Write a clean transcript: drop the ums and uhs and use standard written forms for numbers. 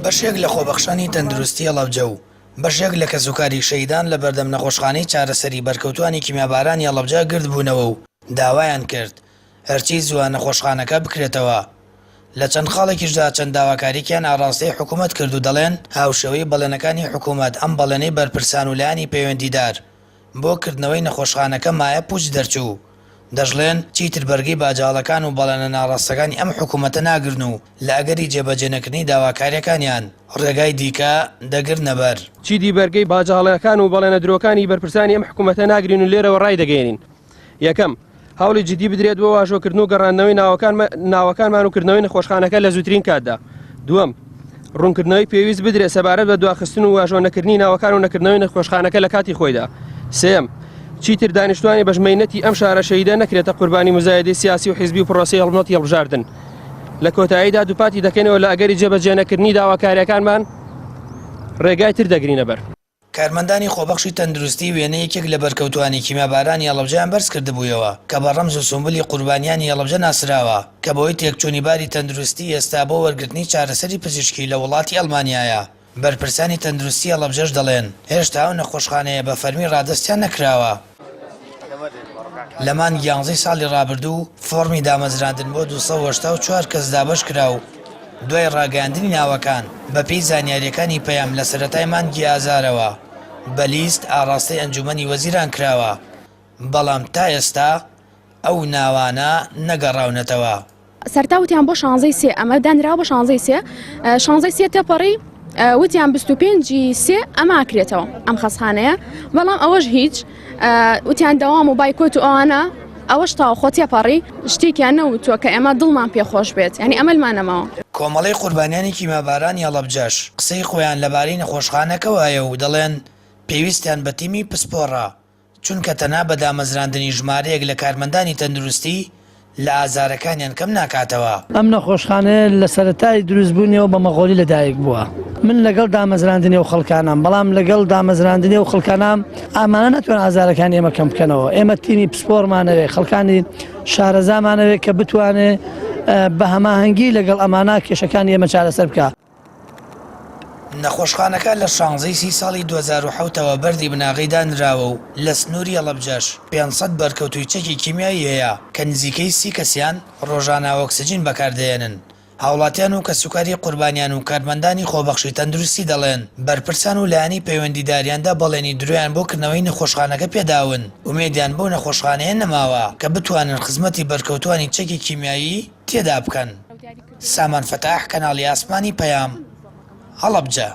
بەشێک لە خۆبەخشانی تەندروستی هەڵەبجە و بەشێک لە کەسوکاری شەهیدان لە بەردەم نەخۆشخانەی چارەسەری بەرکەوتوانی کیمیابارانی هەڵەبجە گردبوونەوە و داوایان کرد هەرچی زووە نەخۆشخانەکە بکرێتەوە. لە چەند خاڵێکیشدا چەند داواکارییەکیان ئاڕاستەی حکومەت کرد و دەڵێن هاوشێوەی بەڵێنەکانی حکومەت ئەم بەڵێنەی بەرپرسان و لایەنی پەیوەندیدار بۆ کردنەوەی نەخۆشخانەکە مایە پوچ دەرچوو. دەشڵێن، چیتر بەرگەی باجاڵەکان و بەڵێنە ناڕاستەکانی ئەم حکومەتە ناگرن و لە ئەگەری جێبەجێنەکردنی داواکارییەکانیان، ڕێگای دیکە دەگرنەبەر. چیدی بەرگەی باجاڵەکان و بەڵێنە درۆکانی بەرپرسانی ئەم حکومەتە ناگرین و لێرەوە ڕایدەگەیەنین، یەکەم، هەوڵی جدی بدرێت بۆ واژۆکردن و گەڕاندنەوەی ناوەکانمان و کردنەوەی نەخۆشخانەکە لە زووترین کاتدا. دووەم، ڕوونکردنەوەی پێویست بدرێت سەبارەت بە دواخستن و واژۆ نەکردنی ناوەکان و نەکردنەوەی نەخۆشخانەکە لە کاتی خۆیدا. سێیەم، چیتر دانیشتوانی بەشمەینەتی ئەم شارە شەهیدە نەکرێتە قوربانی موزایەدەی سیاسی و حیزبی و پرۆسەی هەڵمەتی هەڵبژاردن. لە کۆتاییدا دووپاتی دەکەینەوە لە ئەگەری جێبەجێنەکردنی داواکارییەکانمان ڕێگای تر دەگرینەبەر. کارمەندانی خۆبەخشی تەندروستی وێنەی یەکێک لە بەرکەوتووانی کیمیابارانی هەڵەبجەیان بەرزکردبوویەوە کە بە ڕەمز و سومبلی قوربانیانی هەڵەبجە ناسراوە کە بەهۆی تێکچوونی باری تەندروستی ئێستا بۆ وەرگرتنی چارەسەری پزیشکی لە وڵاتی ئەڵمانیایە. بەرپرسانی تەندروستی هەڵەبجەش دەڵێن، هێشتا ئەو نەخۆشخانەیە بە فەرمی ڕادەستیان نەکراوە. لە مانگی یانزەی ساڵی ڕابردوو فۆڕمی دامەزراندن بۆ 284 کەس دابەشکرا و دوای ڕاگەیاندنی ناوەکان، بەپێی زانیارییەکانی پەیام لە سەرەتای مانگی ئازارەوە بە لیست ئاڕاستەی ئەنجومەنی وەزیران کراوە، بەڵام تا ئێستا ئەو ناوانە نەگەڕاونەتەوە. سەرتا وتیان بۆ شانزەی سێ ئەمە دانراوە بۆ شانزەی سێ شانزەی سێ تێپەڕی وتیان 25 سێ ئەمە ئاکرێتەوە ئەم خەسخانەیە بەڵام ئەوەش هیچ وتیان دەوام و بایکۆت و ئەوانە ئەوەش تاو خۆ تێپەڕی شتێکیان نەوتووە کە ئێمە دڵمان پێخۆش بێت ینی ئەمەلمان نەماوە. کۆمەڵەی قوربانیانی کیمیابارانی هەڵەبجەش قسەی خۆیان لەبارەی نەخۆشخانەکەوە هەیە و دەڵێن، پێویستیان بە تیمی پسپۆڕە چونکە تەنها بە دامەزراندنی ژمارەیەک لە کارمەندانی تەندروستی لە ئازارەکانیان کەم ناکاتەوە. ئەم نەخۆشخانەیە لە سەرەتای دروستبوونیەوە بە مەغۆلی لەدایک بووە. من لەگەڵ دامەزراندنی ئەو خەڵکانەم، بەڵام لەگەڵ دامەزراندنی ئەو خەڵکانە ئامانە ناتوانن ئازارەکانی ئێمە کەم بکەنەوە. ئێمە تیمی پسپۆڕمان ئەوێ، خەڵکانی شارەزامان ئەوێ کە بتوانێ بە هەماهەنگی لەگەڵ ئەمانە کێشەکانی ئێمە چارەسەر بکا. نەخۆشخانەکە لە شانزەی سی ساڵی 2007 ەوە بەردی بناغەی دانراوە و لە سنووری هەڵەبجەش 500 بەرکەوتووی چەکی کیمیایی هەیە کە نزیکەی 30 کەسیان ڕۆژانە ئۆکسجین بەکاردەهێنن. هاوڵاتیان و کەسوکاری قوربانیان و کارمەندانی خۆبەخشی تەندروستی دەڵێن، بەرپرسان و لایەنی پەیوەندیداریان دە بەڵێنی درۆیان بۆ کردنەوەی نەخۆشخانەکە پێداون، ئومێدیان بەو نەخۆشخانەیە نەماوە کە بتوانن خزمەتی بەرکەوتووانی چەکی کیمیایی تێدا بکەن. سامان فەتاح، کەناڵی ئاسمانی پەیام، هەڵەبجە.